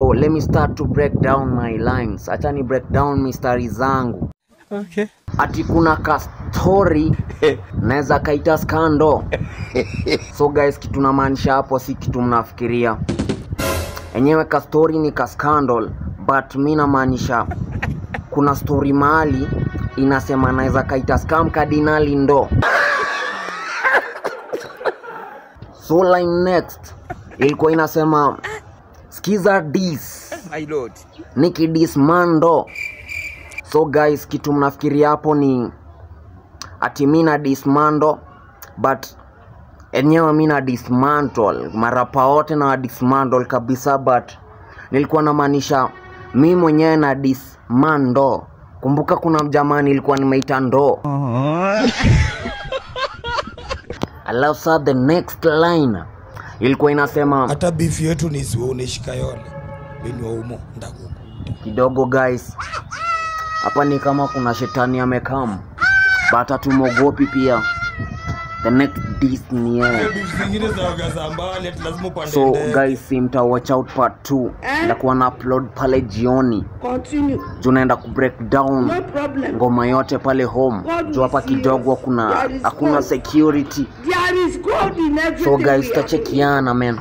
So let me start to break down my lines. Acha ni break down mistari zangu. Okay. Ati kuna ka story naweza kaita scandal. So guys, kitu namaanisha hapo si kitu mnafikiria. Enyewe ka story ni ka scandal, but mi namaanisha kuna story mahali inasema naweza kaita scam kardinali ndo. So line next ilikuwa inasema skiza dis My lord. nikidismando. So guys, kitu mnafikiria hapo ni ati mi na dismando, but enyewe mi na dismantle marapa wote na dismantle kabisa, but nilikuwa namaanisha mi mwenyewe na dismando. Kumbuka kuna mjamaa nilikuwa nimeita ndo. Alafu sa the next line ilikuwa inasema Hata beef yetu ni siwe unaishi Kayole, mimi ni wa umo ndakuku. Kidogo guys, hapa ni kama kuna shetani amekam, but hatumwogopi pia. The next diss ni yeye. Beef zingine za waga za mbali ati lazima upande So ndege. guys, mta watch out part 2 nitakuwa na upload pale jioni. Continue. Juu naenda ku break down No problem. ngoma yote pale home. God Juu hapa will see kidogo us. kuna There is hakuna God. security. There is God in everything So guys, we are doing. tutachekiana man.